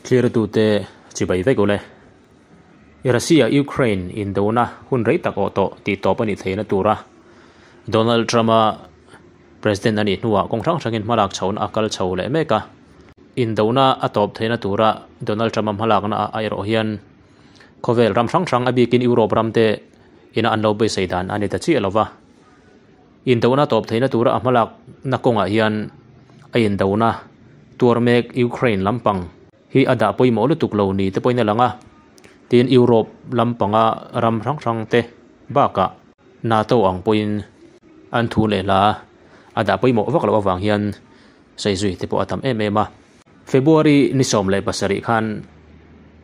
Thlirtute chibai vek ule. Russia Ukraine indona hun rei tak awh tawh tih tawp a nih theihna tura Donald Trump-a President a nih hnuah kawng hrang hrangin hmalak chhohna a kal chho leh mek a. Indona a tawp theihna tura Donald Trump-a hmalakna ah erawh hian khawvel ram hrang hrang a bikin Europe ram te ina an lo beisei dan a ni ta chiah lova. Indona tawp theihna tura a hmalakna kawngah hian a indona tuar mek Ukraine lampang hi a dah pawimawh lutuk lo ni te pawhin a lang a, tin Europe lampanga ram hrang hrang te bakah NATO ang pawhin an thu leh hla a dah pawimawh vak loh avang hian sawi zui te pawh a tam em em a. February ni 17 khan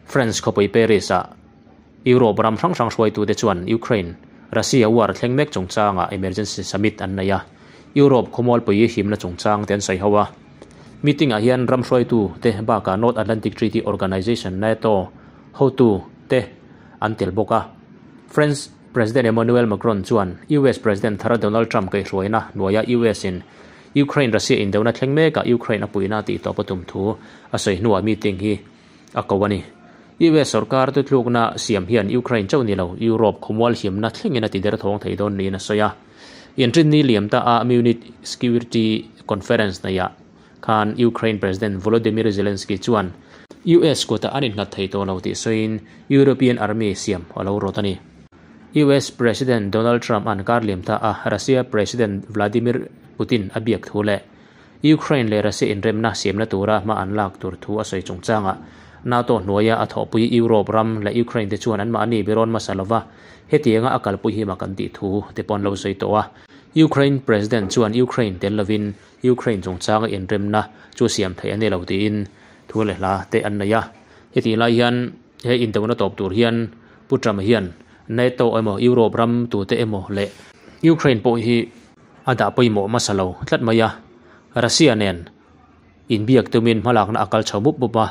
France khawpui Paris ah Europe ram hrang hrang hruaitute chuan Ukraine, Russia war thleng mek chungchangah emergency summit an nei a, Europe khawmualpui himna chungchang te an sawi ho a. Meeting ah hian ram hruaitu te bakah North Atlantic Treaty Organization, NATO, hotu te an tel bawk a. French President Emmanuel Macron chuan US President thar Donald Trump kaihhruaina hnuaia US in Ukraine-Russia indona thleng mekah Ukraine a puihna tih tawp a tum thu a sawi hnuah meeting hi a ko a ni. US sorkar tutlukna siam hian Ukraine chauh ni lo, Europe khawmual himna thlengin a ti derthawng thei dawn niin a sawi a. Inrinni liam ta a Munich Security Conference neihah khan Ukraine President Volodymyr Zelensky chuan US kutah an innghat thei tawh lo tih sawiin European Army siam a lo rawt a ni. US President Donald Trump an kar liam ta a Russia President Vladimir Putin a biak thu leh Ukraine leh Russia inremna siamna tura hma an lak tur thu a sawi chungchangah NATO hnuaia a thawhpui Europe ram leh Ukraine te chuan anmahni berawn hmasa lova hetianga a kalpui hi mak an tih thu te pawh an lo sawi tawh a. Ukraine President chuan Ukraine tel lovin Ukraine chungchanga inremna chu siam theih a ni lo tiin thu leh hla te an nei a. Hetih lai hian he indona tawp tur hian Pu Trump hian NATO emaw Europe ram tute emaw leh Ukraine pawh hi A dah pawimawh hmasa lo tlat mai a, Russia nen inbiak tumin hmalakna a kal chho mup mup a.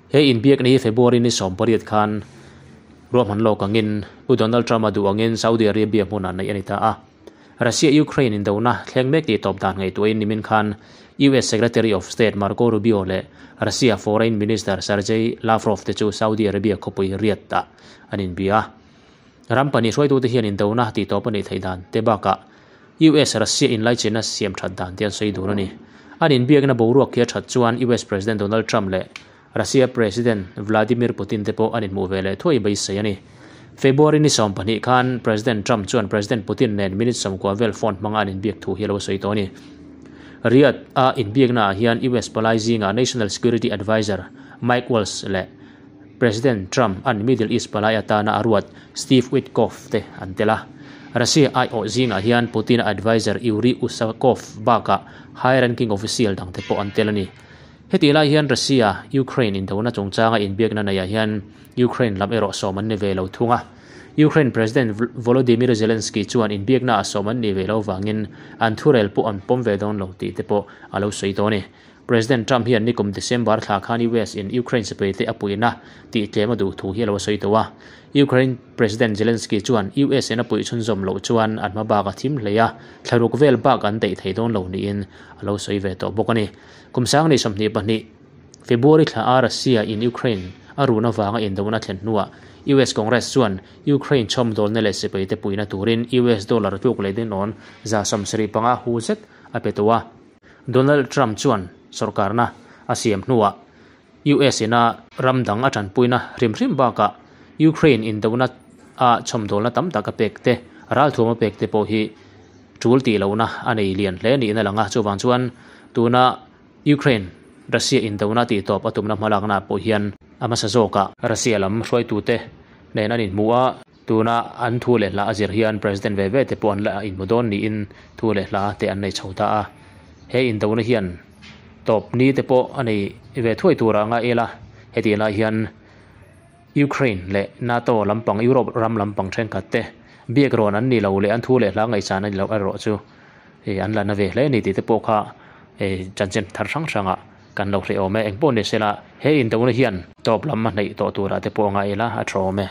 He inbiakna hi February ni 18 khan ruahman lawk angin Pu Donald Trump-a duh angin Saudi Arabia hmunah neih a ni ta a. Russia-Ukraine indona thleng mek tih tawp dan ngaihtuahin nimin khan US Secretary of State Marco Rubio leh Russia Foreign Minister Sergei Lavrov te chu Saudi Arabia khawpui Riyadh-ah an inbia a. Ram pahnih hruaitute hian indona tih tawp a nih theih dan te bakah US Russia inlaichinna siam that dan te an sawi dun a ni. An inbiakna boruak khi a that chuan US President Donald Trump leh Russia President Vladimir Putin te pawh an inhmuh ve leh thuai beisei a ni. February ni 12 khan President Trump chuan President Putin nen minute 90 vel phone hmanga an inbiak thu hi a lo sawi tawh a ni. Riyadh a inbiakna ah hian US palai zingah National Security Adviser Mike Waltz leh President Trump an Middle East palai atana a ruat Steve Witkoff te an tel a. Russia aiawh zingah hian Putin-a adviser Yuri Ushakov bakah high-ranking official dangte pawh an tel a ni. Hetih lai hian Russia, Ukraine indona chungchanga inbiakna neihah hian Ukraine lam erawh sawm an ni ve lo thung a. Ukraine President Volodymyr Zelensky chuan inbiaknaah sawm an nih ve lo vangin an thurel pawh an pawm ve dawn lo tih te pawh a lo sawi dawn a ni. President Trump hian nikum December thla khan US in Ukraine sipaite a puihna tih tlem a duh thu hi a lo sawi tawh a. Ukraine President Zelensky chuan US in a puih chhunzawm loh chuan an hma bak a thim hlei a, thlaruk vel bak an daih thei dawn lo niin a lo sawi ve tawh bawk a ni. Kum 2022 February thla a Russia in Ukraine a run avanga indona thlen hnuah US Congress chuan Ukraine chhawmdawlna leh sipaite puihna turin US dollar tluk leh dinawn 75 hu zet a pe tawh a. Donald Trump chuan sorkarna a siam hnuah US ina ram dang a tanpuina hrim hrim bakah Ukraine indona a chhawmdawlna tam tak a pek te, ralthuam a pek te pawh hi tul tih lohna a nei lian hle niin a lang a. Chuvang chuan tuna Ukraine Russia indona tihtawp a tumna hmalakna pawh hian a hmasa zawkah Russia lam hruaitute nen an inhmu a. Tuna an thu leh hla a zir hian President ve ve te pawh an la inhmu dawn niin thu leh hla te an nei chho ta a. He indona hian tawp ni te pawh a nei ve thuai tur a nga el a, hetiang lai hian Ukraine leh NATO lampang Europe ram lampang thenkhat te biak rawn an ni lo leh an thu leh hla ngaihsan a ni loh erawh chu an la na ve hle a ni tih te pawh kha chanchin thar hrang hrangah kan lo hreh awm e. Engpawh ni sela he indona hian tawp lam a hnaih tawh turah te pawh a nga el a, a tha awm e.